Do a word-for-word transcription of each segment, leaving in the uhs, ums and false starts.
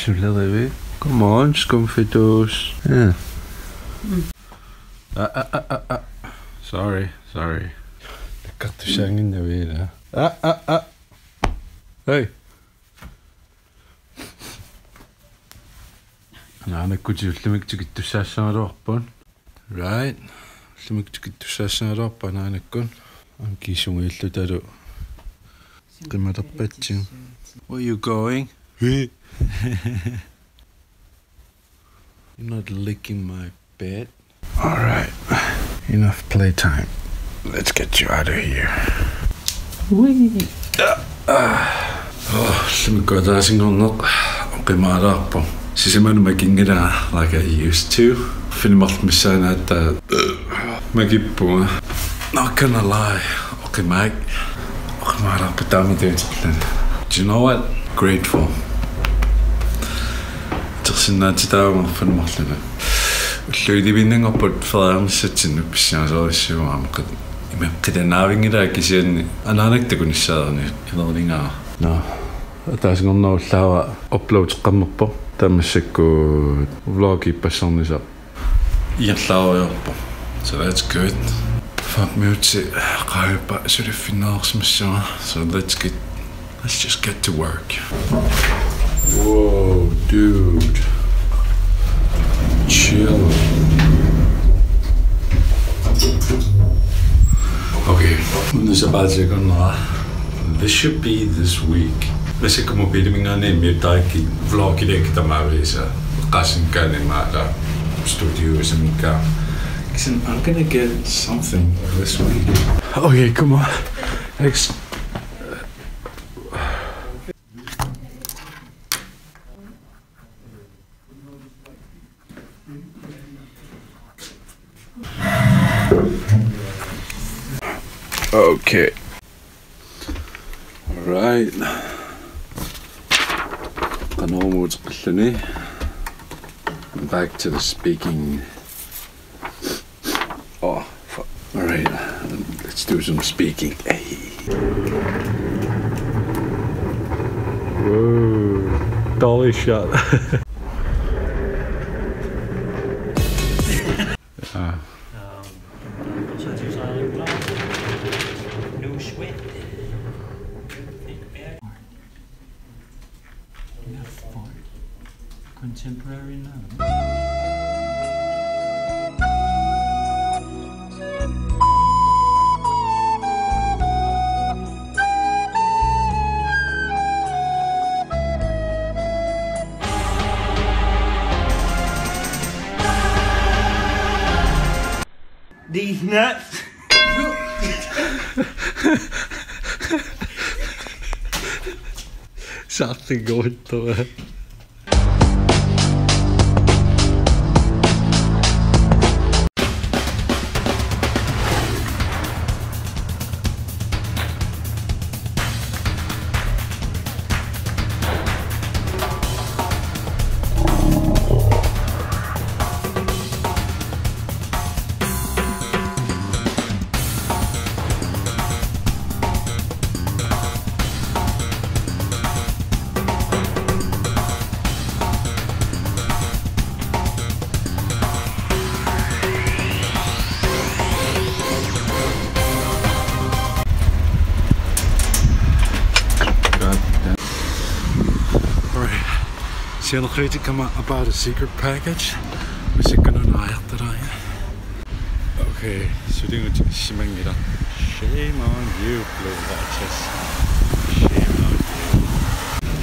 Tulerivi. Come on, skumfiduus. Ja. Ah, ah, ah, ah, ah. Sorry, sorry. Nakkartussaannginnavila. Ah, ah, ah. Hey. Anaanakkut ullumi tikittussaassagaluarput. Right. Ullumi tikittussaassagaluarput anaanakkut. Ankisungiillutalu. Qimalerpatsigu. Where you going? You're not licking my bed. All right. Enough playtime. Let's get you out of here. Wee. Ah, ah. Oh, ullumi ataasinngorneq oqimaalaarpoq. Sisamanut makinngilanga like I used to. Filmilimmik missaanaatta makippunga. Not gonna lie. Oqimaak. Oqimaalaarpoq taama tiuterluni. Do you know what? Grateful. Tersinnaatitaavunga filmilimmik. Ulluilivinnanngorput feriarnissatsinnut pissangasorissavunga aamma qit-, ima qitanaavinngilaa kisianni anaanakkut takunissaani ileringaa. No. Ataasinngornerup ullaava uploadeqqammerpoq. Taava massakkut vlogi ippassarnisaq. Iarlaariarpoq. So that's good. Fem minutter qaavippoq suliffinnereersimassavara. So let's get, let's just get to work. Whoa, dude. Chill. Okay. Una sapaatikunnera. This should be this week. Massakkut mobiiliminngaanniit immiuttarakkit vlogiliakkit tamaviisa. Qassinngaanniit maala studio isamikka. Listen, I'm gonna get something this week. Okay, come on. Ex- Okay. All right. Qanormuuteqarluni. Back to the speaking. Oh, fuck. All right. Let's do some speaking. Hey. Whoa. Dolly shot. Ah. Um, such as island glass. No sweat. Contemporary now. These nuts. Something going to it. All right. Sianerfiutikka aamma about a secret package. Massakkut una ajortulaaja. Okay, sulinngutit simanngilaq. Shame on you, Blue Watchers. Shame on you.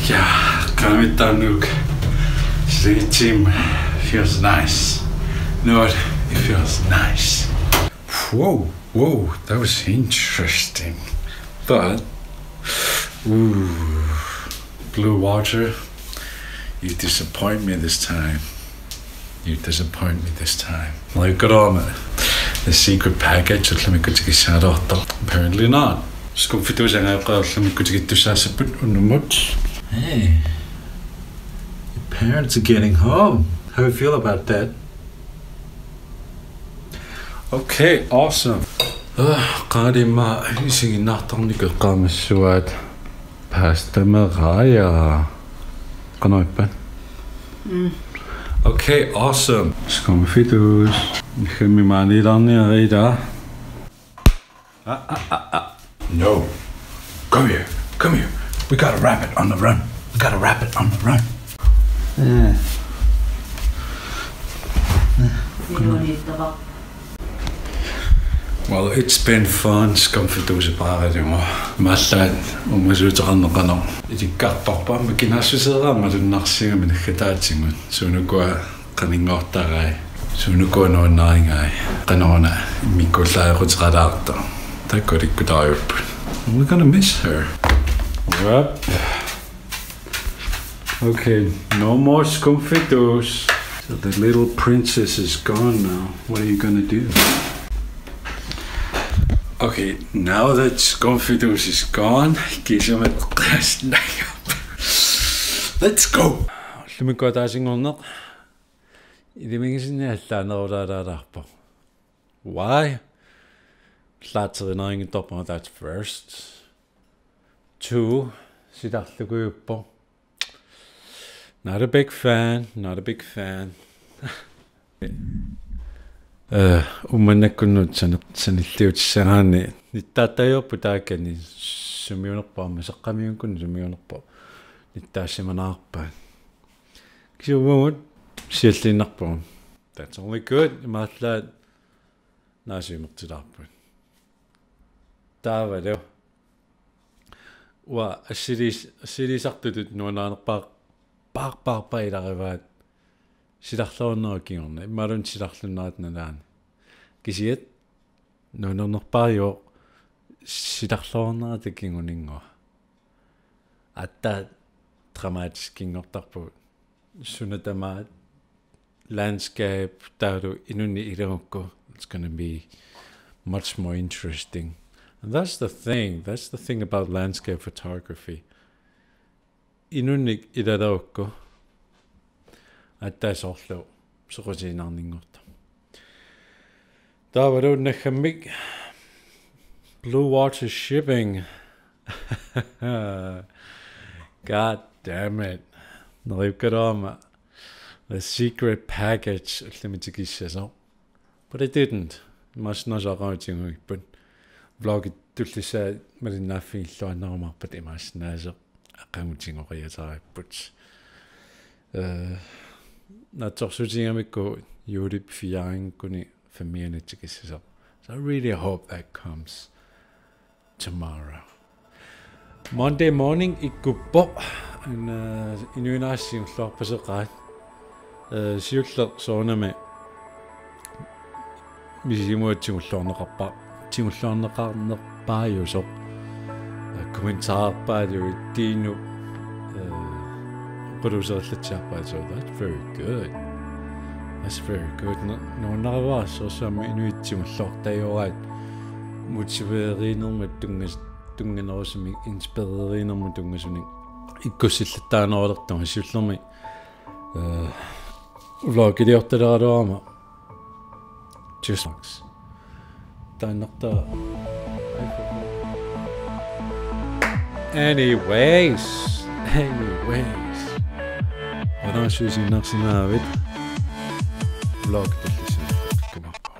Yeah, qaammatit taanna. Same team. Feels nice. You know what? It feels nice. Whoa, whoa, that was interesting. But, ooh, Blue Watcher, you disappoint me this time. You disappoint me this time. Like, good on it. The secret package, let me go to the shadow. Apparently not. Skumfiduus angaaqqaarlumi tikittussaassapput unnumut. Hey. Your parents are getting home. How you feel about that? Okay, awesome. Ah, qaarli immaqa isiginnaartarnikoq eqqaamassavat. Pasta med rejer. Qanorippat? Okay, awesome. Skumfidus. Naggammik maaniilaarniarita. Ah, ah, ah, ah. No. Come here. Come here. We gotta wrap it on the run. We gotta wrap it on the run. Yeah. Well, it's been fun, Skumfidus, paaralunga. Imaallaat uumasuuteqarneq qanoq ilikkartorpa, aamma kinaassuseeraangama malunnarsigami naggataatigut. Suunukua qaninngortarai, suunukua nuannarigai, qanoruna immikkuullaarequteqalaartoq. Taakku ilikkutariupput. We're gonna miss her. Yep. Okay, no more Skumfidus. So the little princess is gone now. What are you gonna do? Okay, now that Skumfidus is gone, kisame. Let's go. Ullumi ataasinngorneq. Ilimigisinni allaanerulaalaarpoq. Why? Laatserineringittorpoq, that's first. Two, silarlukujuppoq. Not a big fan, not a big fan. Eh, uummannakkunnut sani-, sanilliutissagaanni nittaattajaarpoq taakani sumiunerpoq, aamma saqqummiukkunni sumiunerpoq. Nittaassimanaarpaat. Kisianni uagut sialliinnarpugut. That's only good. Imaallaat naasuimertilaarput. Taavalu uanga assiliis-, assiliisartutut nuannarinerpaaq paarpaarpaat ilarivaat silarluarnerup kingorna. Imaluunniit silarlunnerata nalaani. Kisianni nuannernerpaavoq silarluarnerata kinguninngua. Aatsaat dramatiskinngortarpugut. Suna tamaat landscape taavalu inunnik ilagukku, it's gonna be much more interesting. And that's the thing. That's the thing about landscape photography. Inunnik ilalagukku aatsaat soorlu soqutiginninngortoq. Taavalu naggammik Blue Water Shipping. God damn it. Neriukkaluarama. The secret package ullumi tikissasoq. But I didn't. Imaassinnaavoq aqagu tiguipput. Vlogit tullissaat malinnaaffigiilluarnerumaarpat imaassinnaavoq aqagu tigoriataarput. Eh, naatsorsuutigigamikku juulip fire-nngorluni fem-ianut tikissasoq. So I really hope that comes tomorrow. Monday morning ikkuppoq, en, eh, inuinnaat tigulluarpaseqaat. Eh, siulleq soorunami misigisimavunga tigulluarneqarpa-, tigulluarneqarnerpaajusoq. Eh, kommentarerpaaluit tiinut, eh, quluserellatsiarpaat, so that's very good. That's very good. Nu-, nuannarivara soorlu aamma inuit tigulluartajoraat motiveerinermut tunngas-, tunnganerusumik, inspirerinermut tunngasunik ikkussillattaanerulertunga siullermik, eh, vlogiliortaleraluarama. Just taannartaa. Anyways, anyways. Qanoq isiginnaarsinnaavit? Vlog tullissaanikumaarpoq.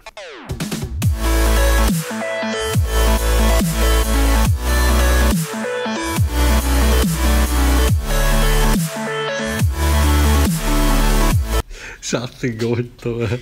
Something going through.